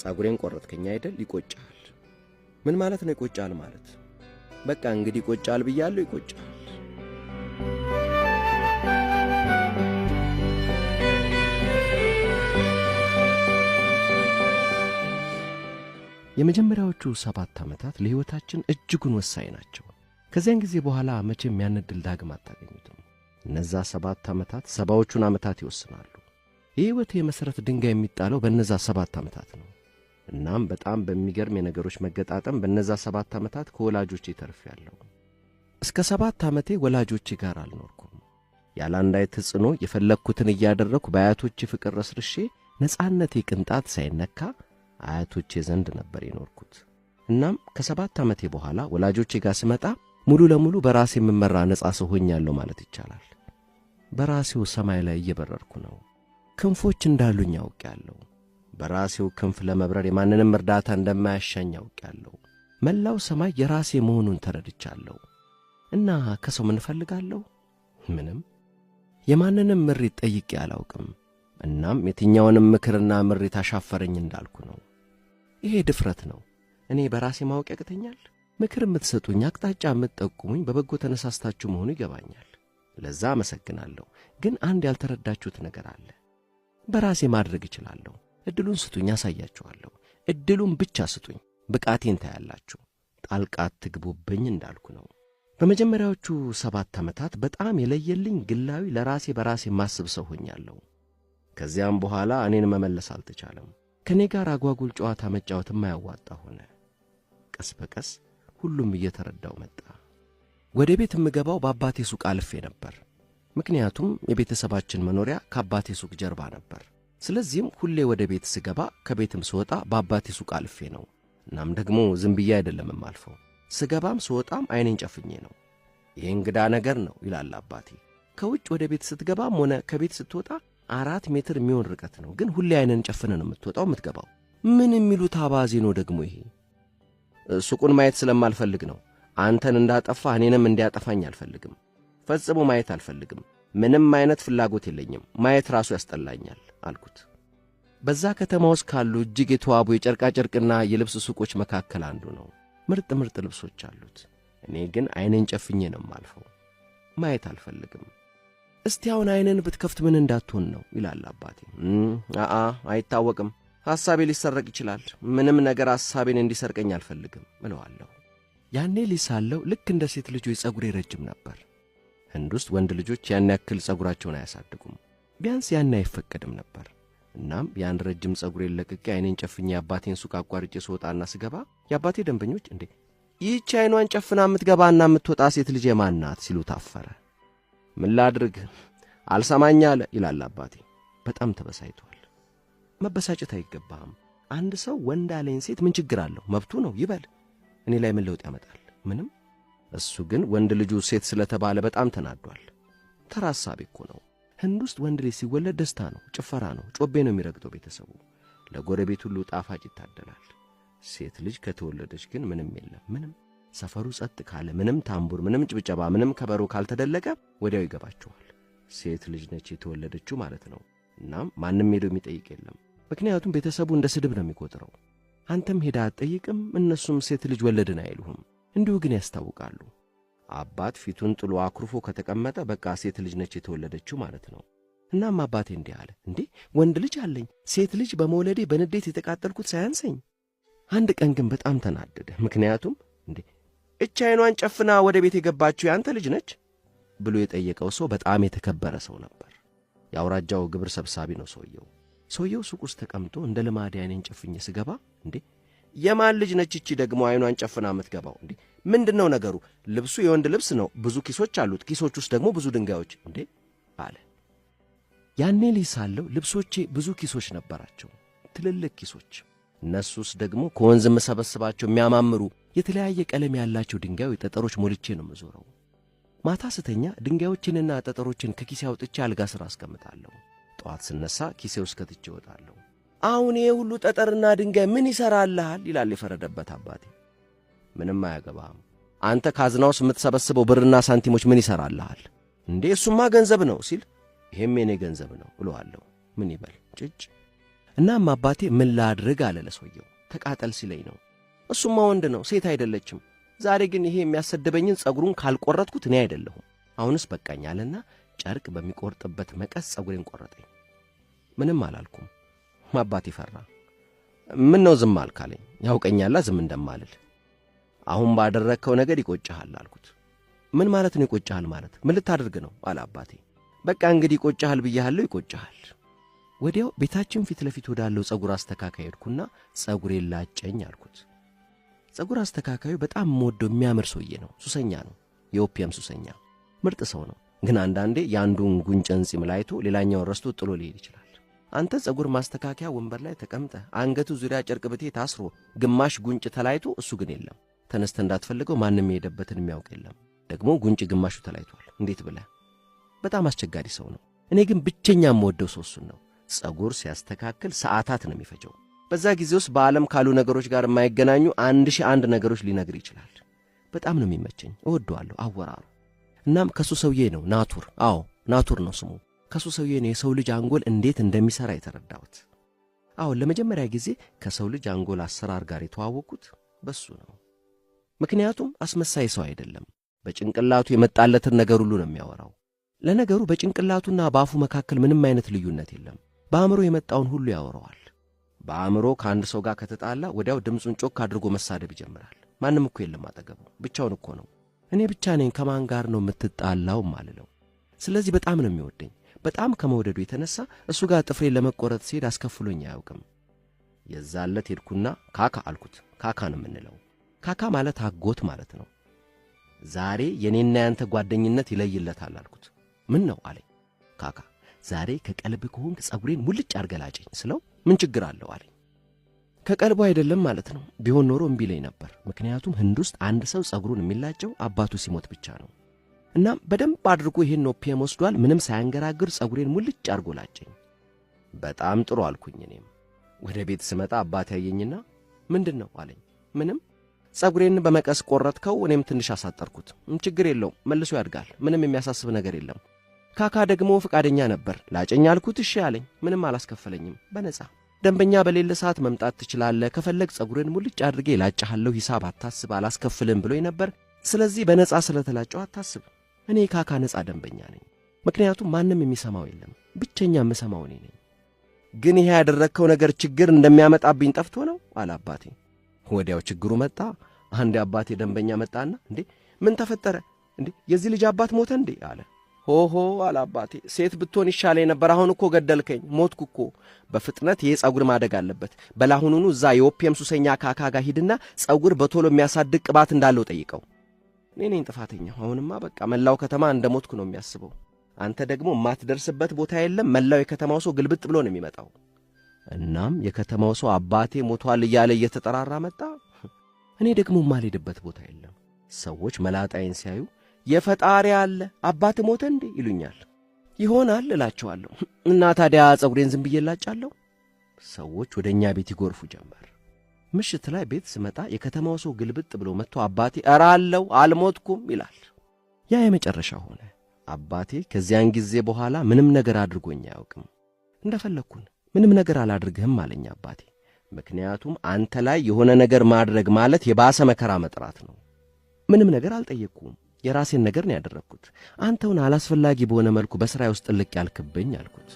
ጸጉሬን ቆረጥከኝ አይደል? ይቆጫል። ምን ማለት ነው ይቆጫል ማለት? በቃ እንግዲህ ይቆጫል ብያለሁ፣ ይቆጫል። የመጀመሪያዎቹ 7 ዓመታት ለሕይወታችን እጅጉን ወሳኝ ናቸው። ከዚያን ጊዜ በኋላ መቼም ያን ዕድል ዳግም አታገኙትም። እነዛ 7 ዓመታት 70ዎቹን ዓመታት ይወስናሉ። የሕይወቴ የመሠረት ድንጋይ የሚጣለው በእነዛ 7 ዓመታት ነው። እናም በጣም በሚገርም የነገሮች መገጣጠም በእነዛ 7 ዓመታት ከወላጆቼ ተርፌያለሁ። እስከ 7 ዓመቴ ወላጆቼ ጋር አልኖርኩም። ያለ አንዳች ተጽዕኖ የፈለግኩትን እያደረግኩ በአያቶቼ ፍቅር ረስርሼ ነጻነቴ ቅንጣት ሳይነካ አያቶቼ ዘንድ ነበር የኖርኩት። እናም ከ7 ዓመቴ በኋላ ወላጆቼ ጋር ስመጣ ሙሉ ለሙሉ በራሴ የምመራ ነጻ ሰው ሆኛለሁ ማለት ይቻላል። በራሴው ሰማይ ላይ እየበረርኩ ነው። ክንፎች እንዳሉኝ አውቄያለሁ። በራሴው ክንፍ ለመብረር የማንንም እርዳታ እንደማያሻኝ አውቄያለሁ። መላው ሰማይ የራሴ መሆኑን ተረድቻለሁ። እና ከሰው ምን እፈልጋለሁ? ምንም። የማንንም ምሪት ጠይቄ አላውቅም። እናም የትኛውንም ምክርና ምሪት አሻፈረኝ እንዳልኩ ነው። ይሄ ድፍረት ነው። እኔ በራሴ ማወቅ ያቅተኛል? ምክር የምትሰጡኝ፣ አቅጣጫ የምትጠቁሙኝ በበጎ ተነሳስታችሁ መሆኑ ይገባኛል። ለዛ አመሰግናለሁ። ግን አንድ ያልተረዳችሁት ነገር አለ። በራሴ ማድረግ እችላለሁ። እድሉን ስጡኝ፣ አሳያችኋለሁ። እድሉን ብቻ ስጡኝ፣ ብቃቴን ታያላችሁ። ጣልቃ አትግቡብኝ እንዳልኩ ነው። በመጀመሪያዎቹ 7 ዓመታት በጣም የለየልኝ ግላዊ ለራሴ በራሴ ማስብ ሰው ሆኛለሁ። ከዚያም በኋላ እኔን መመለስ አልተቻለም። ከኔ ጋር አጓጉል ጨዋታ መጫወት የማያዋጣ ሆነ። ቀስ በቀስ ሁሉም እየተረዳው መጣ። ወደ ቤት የምገባው በአባቴ ሱቅ አልፌ ነበር። ምክንያቱም የቤተሰባችን መኖሪያ ከአባቴ ሱቅ ጀርባ ነበር። ስለዚህም ሁሌ ወደ ቤት ስገባ ከቤትም ስወጣ በአባቴ ሱቅ አልፌ ነው። እናም ደግሞ ዝም ብዬ አይደለም የማልፈው። ስገባም ስወጣም አይኔን ጨፍኜ ነው። ይሄ እንግዳ ነገር ነው ይላል አባቴ። ከውጭ ወደ ቤት ስትገባም ሆነ ከቤት ስትወጣ 4 ሜትር የሚሆን ርቀት ነው። ግን ሁሌ አይንን ጨፍነህ ነው የምትወጣው የምትገባው። ምን የሚሉት አባዜ ነው ደግሞ ይሄ? ሱቁን ማየት ስለማልፈልግ ነው። አንተን እንዳጠፋ እኔንም እንዲያጠፋኝ አልፈልግም። ፈጽሞ ማየት አልፈልግም። ምንም አይነት ፍላጎት የለኝም። ማየት ራሱ ያስጠላኛል አልኩት። በዛ ከተማ ውስጥ ካሉ እጅግ የተዋቡ የጨርቃ ጨርቅና የልብስ ሱቆች መካከል አንዱ ነው። ምርጥ ምርጥ ልብሶች አሉት። እኔ ግን አይኔን ጨፍኜ ነው የማልፈው። ማየት አልፈልግም። እስቲ አሁን አይንን ብትከፍት ምን እንዳትሆን ነው ይላል አባቴ። አአ አይታወቅም። ሐሳቤ ሊሰረቅ ይችላል። ምንም ነገር ሐሳቤን እንዲሰርቀኝ አልፈልግም እለዋለሁ። ያኔ ልጅ ሳለሁ ልክ እንደ ሴት ልጆች ጸጉሬ ረጅም ነበር። ህንድ ውስጥ ወንድ ልጆች ያን ያክል ጸጉራቸውን አያሳድጉም። ቢያንስ ያን አይፈቀድም ነበር። እናም ያን ረጅም ጸጉሬን ለቅቄ አይኔን ጨፍኜ የአባቴን ሱቅ አቋርጬ ስወጣና ስገባ የአባቴ ደንበኞች እንዴ ይህች አይኗን ጨፍና የምትገባና የምትወጣ ሴት ልጅ የማን ናት ሲሉ ታፈረ። ምን ላድርግ አልሰማኝ አለ ይላል አባቴ። በጣም ተበሳጭቷል። መበሳጨት አይገባም። አንድ ሰው ወንድ አለኝ ሴት ምን ችግር አለው? መብቱ ነው ይበል። እኔ ላይ ምን ለውጥ ያመጣል? ምንም። እሱ ግን ወንድ ልጁ ሴት ስለተባለ በጣም ተናዷል። ተራ ሐሳብ እኮ ነው። ህንድ ውስጥ ወንድ ልጅ ሲወለድ ደስታ ነው፣ ጭፈራ ነው፣ ጮቤ ነው የሚረግጠው ቤተሰቡ። ለጎረቤት ሁሉ ጣፋጭ ይታደላል። ሴት ልጅ ከተወለደች ግን ምንም የለም፣ ምንም። ሰፈሩ ጸጥ ካለ ምንም ታምቡር፣ ምንም ጭብጨባ፣ ምንም ከበሮ ካልተደለቀ ወዲያው ይገባቸዋል። ሴት ልጅ ነች የተወለደችው ማለት ነው። እናም ማንም ሄዶ የሚጠይቅ የለም። ምክንያቱም ቤተሰቡ እንደ ስድብ ነው የሚቆጥረው። አንተም ሄዳ አትጠይቅም፣ እነሱም ሴት ልጅ ወለድን አይሉህም። እንዲሁ ግን ያስታውቃሉ። አባት ፊቱን ጥሎ አኩርፎ ከተቀመጠ በቃ ሴት ልጅ ነች የተወለደችው ማለት ነው። እናም አባቴ እንዲህ አለ፣ እንዴ ወንድ ልጅ አለኝ፣ ሴት ልጅ በመውለዴ በንዴት የተቃጠልኩት ሳያንሰኝ። አንድ ቀን ግን በጣም ተናደደ። ምክንያቱም እንዴ እቺ አይኗን ጨፍና ወደ ቤት የገባችው ያንተ ልጅ ነች ብሎ የጠየቀው ሰው በጣም የተከበረ ሰው ነበር። የአውራጃው ግብር ሰብሳቢ ነው ሰውየው። ሰውየው ሱቅ ውስጥ ተቀምጦ እንደ ልማዴ አይኔን ጨፍኜ ስገባ እንዴ የማን ልጅ ነች እቺ ደግሞ አይኗን ጨፍና የምትገባው? እንዴ ምንድነው ነገሩ? ልብሱ የወንድ ልብስ ነው፣ ብዙ ኪሶች አሉት፣ ኪሶች ውስጥ ደግሞ ብዙ ድንጋዮች። እንዴ አለ። ያኔ ልጅ ሳለሁ ልብሶቼ ብዙ ኪሶች ነበራቸው፣ ትልልቅ ኪሶች። እነሱስ ደግሞ ከወንዝ የምሰበስባቸው የሚያማምሩ የተለያየ ቀለም ያላቸው ድንጋዮች፣ ጠጠሮች ሞልቼ ነው የምዞረው። ማታ ስተኛ ድንጋዮችንና ጠጠሮችን ከኪሴ አውጥቼ አልጋ ስር አስቀምጣለሁ። ጠዋት ስነሳ ኪሴ ውስጥ ከትቼ እወጣለሁ። አሁን ይሄ ሁሉ ጠጠርና ድንጋይ ምን ይሰራልሃል? ይላል የፈረደበት አባቴ። ምንም አያገባህም። አንተ ካዝና ውስጥ የምትሰበስበው ብርና ሳንቲሞች ምን ይሰራልሃል? እንዴ እሱማ ገንዘብ ነው ሲል ይሄም የኔ ገንዘብ ነው እለዋለሁ። ምን ይበል ጭጭ። እናም አባቴ ምን ላድርግ አለ ለሰውየው። ተቃጠል ሲለኝ ነው። እሱማ ወንድ ነው፣ ሴት አይደለችም። ዛሬ ግን ይሄ የሚያሰድበኝን ጸጉሩን ካልቆረጥኩት እኔ አይደለሁም። አሁንስ በቃኝ አለና ጨርቅ በሚቆርጥበት መቀስ ጸጉሬን ቆረጠኝ። ምንም አላልኩም። አባቴ ፈራ። ምን ነው ዝም አልክ አለኝ። ያውቀኛላ ዝም እንደማልል። አሁን ባደረግከው ነገር ይቆጭሃል አልኩት። ምን ማለት ነው ይቆጭሃል ማለት? ምን ልታደርግ ነው አለ አባቴ። በቃ እንግዲህ ይቆጭሃል ብያለሁ፣ ይቆጭሃል። ወዲያው ቤታችን ፊት ለፊት ወዳለው ጸጉር አስተካካይ ሄድኩና ጸጉሬን ላጨኝ አልኩት። ጸጉር አስተካካዩ በጣም የምወደው የሚያምር ሰውዬ ነው። ሱሰኛ ነው፣ የ opium ሱሰኛ። ምርጥ ሰው ነው። ግን አንዳንዴ የአንዱን ጉንጭን ጺም ላይቶ ሌላኛውን ረስቶ ጥሎ ሊሄድ ይችላል። አንተ ጸጉር ማስተካከያ ወንበር ላይ ተቀምጠህ አንገቱ ዙሪያ ጨርቅ ብቴ ታስሮ ግማሽ ጉንጭ ተላይቶ፣ እሱ ግን የለም። ተነስተህ እንዳትፈልገው ማንም የሄደበትን የሚያውቅ የለም። ደግሞ ጉንጭ ግማሹ ተላይቷል። እንዴት ብለህ? በጣም አስቸጋሪ ሰው ነው። እኔ ግን ብቸኛ የምወደው ሰው እሱን ነው። ጸጉር ሲያስተካክል ሰዓታት ነው የሚፈጀው። በዛ ጊዜ ውስጥ በዓለም ካሉ ነገሮች ጋር የማይገናኙ 1001 ነገሮች ሊነግር ይችላል። በጣም ነው የሚመቸኝ፣ እወደዋለሁ አወራሩ። እናም ከሱ ሰውዬ ነው ናቱር፣ አዎ ናቱር ነው ስሙ። ከሱ ሰውዬ ነው የሰው ልጅ አንጎል እንዴት እንደሚሠራ የተረዳሁት። አዎ ለመጀመሪያ ጊዜ ከሰው ልጅ አንጎል አሰራር ጋር የተዋወቅኩት በሱ ነው። ምክንያቱም አስመሳይ ሰው አይደለም። በጭንቅላቱ የመጣለትን ነገር ሁሉ ነው የሚያወራው። ለነገሩ በጭንቅላቱና በአፉ መካከል ምንም አይነት ልዩነት የለም። በአእምሮ የመጣውን ሁሉ ያወራዋል። በአእምሮ ከአንድ ሰው ጋር ከተጣላ ወዲያው ድምፁን ጮክ አድርጎ መሳደብ ይጀምራል። ማንም እኮ የለም አጠገቡ፣ ብቻውን እኮ ነው። እኔ ብቻ ነኝ ከማን ጋር ነው የምትጣላው ማልለው። ስለዚህ በጣም ነው የሚወደኝ። በጣም ከመውደዱ የተነሳ እሱ ጋር ጥፍሬ ለመቆረጥ ሲሄድ አስከፍሎኝ አያውቅም። የዛለት ሄድኩና ካካ አልኩት። ካካ ነው የምንለው። ካካ ማለት አጎት ማለት ነው። ዛሬ የኔና ያንተ ጓደኝነት ይለይለታል አልኩት። ምን ነው አለኝ። ካካ ዛሬ ከቀልብ ከሆንክ ጸጉሬን ሙልጭ አድርገህ ላጨኝ ስለው ምን ችግር አለው አለኝ። ከቀልቡ አይደለም ማለት ነው። ቢሆን ኖሮ እምቢ ይለኝ ነበር። ምክንያቱም ህንድ ውስጥ አንድ ሰው ጸጉሩን የሚላጨው አባቱ ሲሞት ብቻ ነው። እናም በደንብ አድርጎ ይሄን opium ወስዷል። ምንም ሳያንገራግር ጸጉሬን ሙልጭ አድርጎ ላጨኝ። በጣም ጥሩ አልኩኝ። እኔም ወደ ቤት ስመጣ አባቴ ያየኝና ምንድን ነው አለኝ። ምንም፣ ጸጉሬን በመቀስ ቆረጥከው፣ እኔም ትንሽ አሳጠርኩት። ችግር የለውም መልሶ ያድጋል። ምንም የሚያሳስብ ነገር የለም። ካካ ደግሞ ፈቃደኛ ነበር። ላጨኝ አልኩት፣ እሺ አለኝ። ምንም አላስከፈለኝም፣ በነጻ። ደንበኛ በሌለ ሰዓት መምጣት ትችላለህ፣ ከፈለግ ጸጉሬን ሙልጭ አድርጌ ላጭሃለሁ፣ ሂሳብ አታስብ፣ አላስከፍልም ብሎኝ ነበር። ስለዚህ በነጻ ስለተላጨው አታስብ። እኔ ካካ ነጻ ደንበኛ ነኝ። ምክንያቱም ማንም የሚሰማው የለም፣ ብቸኛ የምሰማው እኔ ነኝ። ግን ይሄ ያደረግከው ነገር ችግር እንደሚያመጣብኝ ጠፍቶ ነው አለ አባቴ። ወዲያው ችግሩ መጣ። አንድ አባቴ ደንበኛ መጣና እንዴ ምን ተፈጠረ እንዴ የዚህ ልጅ አባት ሞተ እንዴ አለ። ሆሆ አለ አባቴ፣ ሴት ብትሆን ይሻለኝ ነበር። አሁን እኮ ገደልከኝ፣ ሞትኩ እኮ። በፍጥነት ይሄ ጸጉር ማደግ አለበት። በላሁኑኑ እዛ የ opium ሱሰኛ ካካ ጋር ሂድና ጸጉር በቶሎ የሚያሳድግ ቅባት እንዳለው ጠይቀው። እኔ ነኝ ጥፋተኛው። አሁንማ በቃ መላው ከተማ እንደ ሞትኩ ነው የሚያስበው። አንተ ደግሞ የማትደርስበት ቦታ የለም። መላው የከተማው ሰው ግልብጥ ብሎ ነው የሚመጣው። እናም የከተማው ሰው አባቴ ሞቷል እያለ እየተጠራራ መጣ። እኔ ደግሞ የማልሄድበት ቦታ የለም። ሰዎች መላጣዬን ሲያዩ የፈጣሪ አለ አባት ሞተ እንዴ ይሉኛል። ይሆናል እላቸዋለሁ። እና ታዲያ ጸጉሬን ዝም ብዬ እላጫለሁ። ሰዎች ወደ እኛ ቤት ይጎርፉ ጀመር። ምሽት ላይ ቤት ስመጣ የከተማው ሰው ግልብጥ ብሎ መጥቶ አባቴ ኧረ አለው አልሞትኩም ይላል። ያ የመጨረሻ ሆነ። አባቴ ከዚያን ጊዜ በኋላ ምንም ነገር አድርጎኝ አያውቅም። እንደፈለግኩን ምንም ነገር አላድርግህም አለኝ አባቴ። ምክንያቱም አንተ ላይ የሆነ ነገር ማድረግ ማለት የባሰ መከራ መጥራት ነው። ምንም ነገር አልጠየቅኩም። የራሴን ነገር ነው ያደረግኩት። አንተውን አላስፈላጊ በሆነ መልኩ በሥራዬ ውስጥ ጥልቅ ያልክብኝ አልኩት።